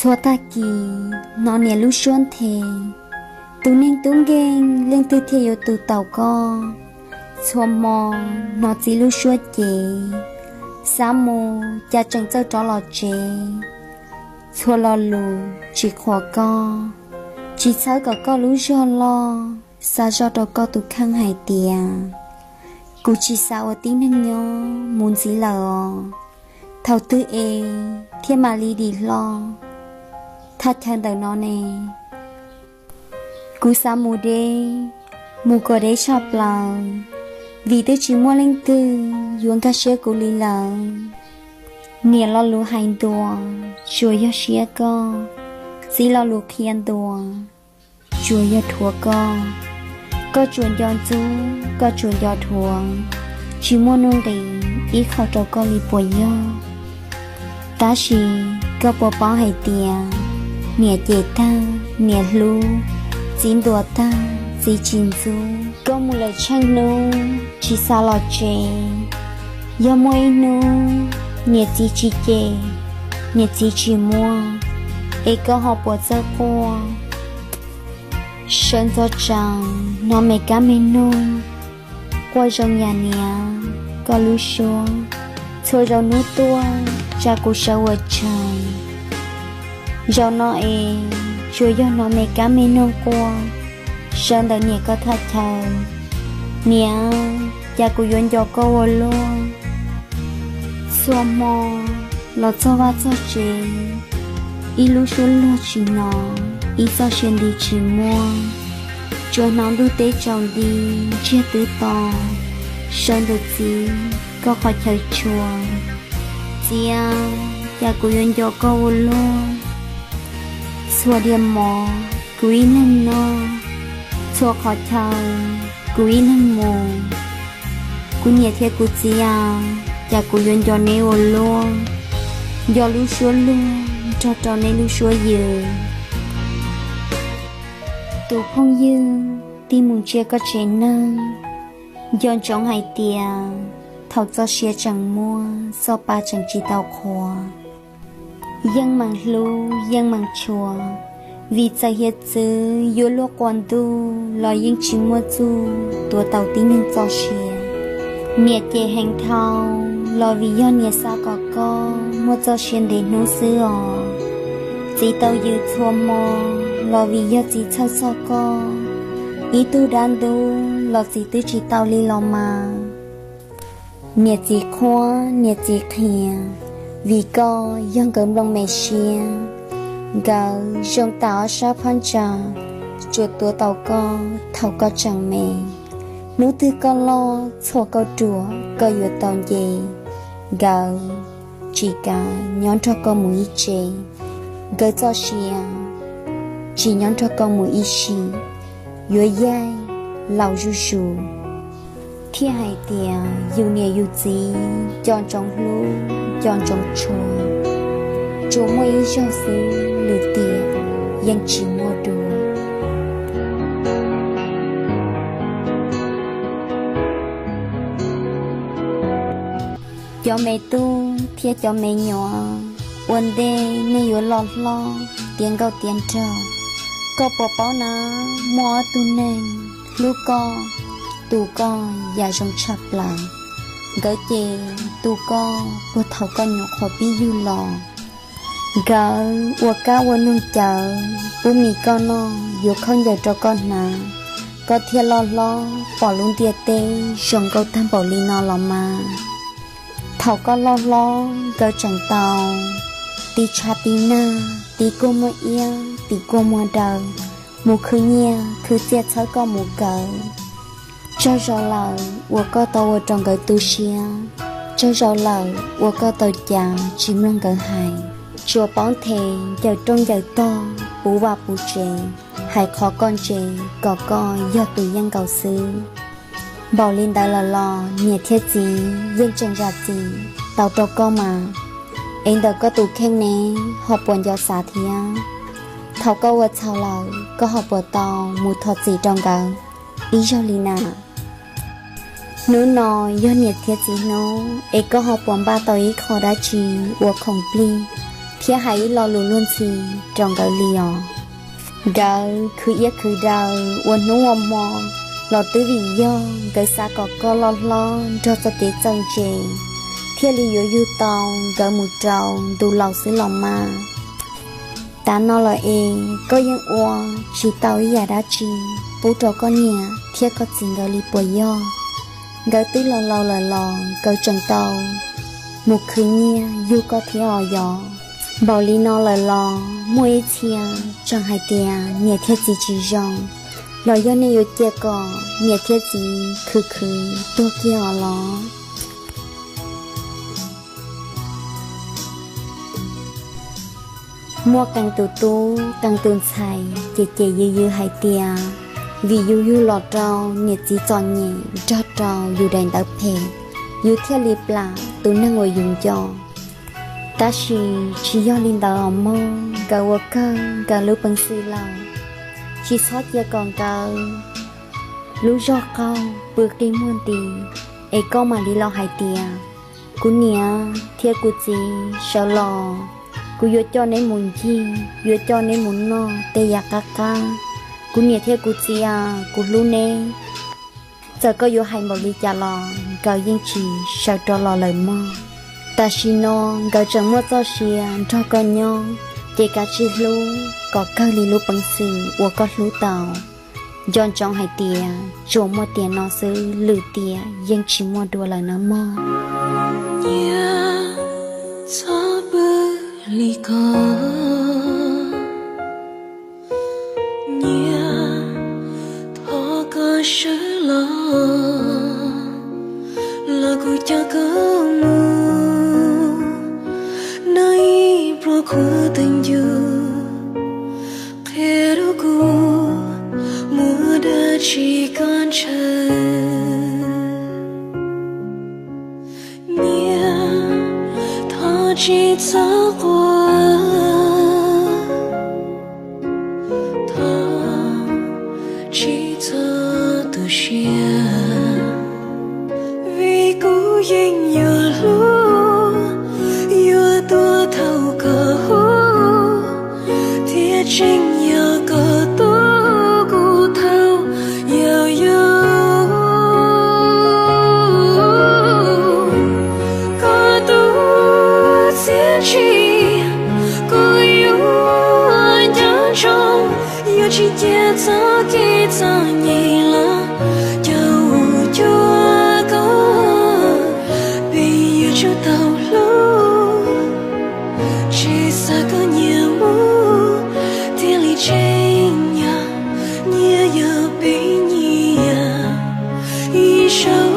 Txhua tag kis hnov niam lub suab nthe, tus neeg tub nkeeg leej twg thiaj yuav tu taus koj. Txhua hmo hnov txiv lub suab cev, xav mus cas tseem txawj rov los tsev. Txhua lo lus tsis qhuas koj, tsis txhawb kom koj lub zog loj, xa zoj rau koj tus kheej hais tias, kuv tsis xav ua tib neeg nyob mus ntxiv lawm os. Thaum twg es thiaj mam li dim hlo? Thaj chaw ntawm no ne, kuv xav mus deb, mus kom deb tshaj plaws, vim twb tsis muaj leej twg yuav nkag siab kuv li lawm. Niam lo lus hais ntuas tsuas yog siab koj, txiv lo lus qhia ntuas tsuas yog dhuav koj. Koj tsuas nco ntxub, koj tsuas nco dhuav, tsis muaj nuj nqis ib qho rau koj li puas yog? Tab sis koj puas paub hais tias, niam cem tag niam hlub, txiv ntuas tag txiv tsis ntxub. Koj mus lawm tsheej hnub tsis xav los tsev, yog muaj ib hnub niam txiv tsis cem, niam txiv tsis muaj, es koj ho puas txawj quaj? Sawv ntxov tsaus hnov me kab me noog quaj zoo yam niam koj lub suab. Txhua zaus hnub tuaj tsa kuv sawv ua tshais. Zaum no es tsuas yog hnov me kab me noog quaj sawv ntawm niam koj thaj chaw. Niam, cas kuv yuav nco koj ua luaj. Txhua hmo los txog vaj txog tsev, ib lub suab luag tsis hnov, ib txoj sia nti tsis muaj. Tsuas hnov ntuj teb tsaus nti, ntsiag twb to, sawv ntawm txiv koj qhov chaw tshua. Txiv, cas kuv yuav nco koj ua luaj. Txhua diav mov kuv ib leeg noj, txhua qhov chaw kuv ib leeg mus. Kuv niam thiab kuv txiv, cas kuv yuav nco neb ua luaj, nco lub suab luag nrog rau neb lub suab yws. Tus phooj ywg tig mus ntsia koj tsev neeg, nco ntsoov hais tias thaum txoj sia tseem muaj, txoj pa tseem tsis tau qhuas. Yeej meem hlub yeej meem tshua, vim txawm hiav txwv yuav luag quas ntuj los yeej tsis muaj txuj tuav tau tib neeg txoj sia. Niam cem heev dhau, los vim yog niam xav kom koj muaj txoj sia ntev hnub xwb os. Txiv tau yws txhua hmo, los vim yog txiv txhawj txog koj. Ib tug dab ntub los txiv twb tsis tau li los mas. Niam txiv qhuab niam txiv qhia, vim koj yog nkawd nplooj me siab. Nkawd zoo tam ob sab phab ntsa, tsuas tuav tau koj thaum koj tseem me. Hnub twg koj loj txhua kauj ruam koj yuav tau nce. Nkawd tsis kav nyob nrog koj mus ib tse, nkawd txoj sia tsis nyob nrog koj mus ib sim, yuav yaig laus zuj zus. Thiaj hais tias yus niam yus txiv nco ntsoov hlub nco ntsoov tshua, tsuas muaj ib zaug xwb lwm tiam yeej tsis muaj dua. Cov me tub thiab cov me nyuam, ua ntej nej yuav loj hlob tiav nkauj tiav nraug, koj puas paub na, muaj ob tug neeg hlub koj, tu koj yam zoo tshaj plaws. Nkawd ces tu koj puag thaum koj nyuam qhuav pib yug los. Nkawd ua kab ua noog cawv, pub mis koj noj, yuav khaub ncaws rau koj hnav, koj thiaj loj hlob pom lub ntiaj teb zoo nkauj tag npaum li no los mas. Thaum koj loj hlob nkawd tseem tau tiv tshav tiv nag, tiv kuaj muag iab tiv kuaj muag daw, mus khwv nyiaj khwv txiaj txhawb koj mus kawm. Tsaug zog lawm uas koj tau ua rau nkawd tu siab, tsaug zog lawm uas koj tau cav tsis mloog nkawd hais. Tsuas paub nthe ncaws rooj ncaws tog, puv vaj puv tsev, hais qhov koj ntse kom koj yog tus yeej nkaus xwb. Npaum li ntawd lawm los niam thiab txiv yeej tseem zam txim tau rau koj mas. Es ntawm koj tus kheej ne, ho puas nco xav thiab? Thaum koj ua txhaum lawm koj ho puas tau mus thov txim rau nkawd ib zaug li na? Hnub no yog niam thiab txiv hnub, es koj ho puas npaj tau ib qho dab tsi ua khoom plig thiab hais ib lo lus luag ntxhi rau nkawd li os. Nkawd khwv iab khwv daw ua hnub ua hmo los twb vim yog nkawd xav kom koj loj hlob nrog txoj kev txawj ntse, thiaj li yuav yug tau nkawd mus rau ntu laus xwb los mas. Tav no los es koj yeej ua tsis tau ib yam dab tsi pub rau koj niam thiab koj txiv nkawd li puas yog? Nkawd twb laus laus lawm los nkawd tseem tau mus khwv nyiaj yug koj thiab os yos. Npaum li no lawm los muaj ib txhia tseem hais tias niam thiab txiv tsis zoo, los yog nej yuav cia kom niam thiab txiv khwv khwv tuag kiag os los? Muaj qee tus tub qee tus ntxhais ces ces yws yws hais tias vim yus yug los rau niam txiv txom nyem nrog rau yus daim ntawv phem, yus thiaj li plam tus neeg uas yus nco. Tab sis tsis yog li ntawd os mog, nkawd ua kawg nkawd lub peev xwm lawm. Tsis txhob cia kom nkawd lub zog qaug pw qi muag nti, es koj mam li los hais tias kuv niam thiab kuv txiv sawv los, kuv yuav coj neb mus ncig, yuav coj neb mus noj tej yam qab qab. Kuv niam thiab kuv txiv a, kuv hlub neb. Txawm koj yuav hais npaum li cas los nkawd yeej tsis sawv rov los lawm mog. Tam sim no nkawd tseem muaj txoj sia nrog koj nyob, ces kav tsij hlub kom kawg li lub peev xwm uas koj hlub tau. Nco ntsoov hais tias tsuas muaj tiam no xwb, lwm tiam yeej tsis muaj dua lawm nawb mog. Nyias txhob pw li ko, nyias thov koj sawv los, los kuv coj koj mus noj ib pluag qhuav twg ncu, qhia rau kuv muaj dab tsi koj ntshaw. Nyias thov tsis txhob quaj, thov tsis txhob tu siab, vim kuv yeej yuav hlub, yuav tuav thaum koj huv, thiab tseem yog koj tuav kuv thaum yau yau. Koj tus txiaj ntsig kuv yuav nco ntsoov, yuav tsis cia txoj kev txom nyem los caum cuag koj, peb yuav tsum tau hlub, tsis xav kom nyias mus thiaj li tseem yog, nyias yog peb nyias ib zaug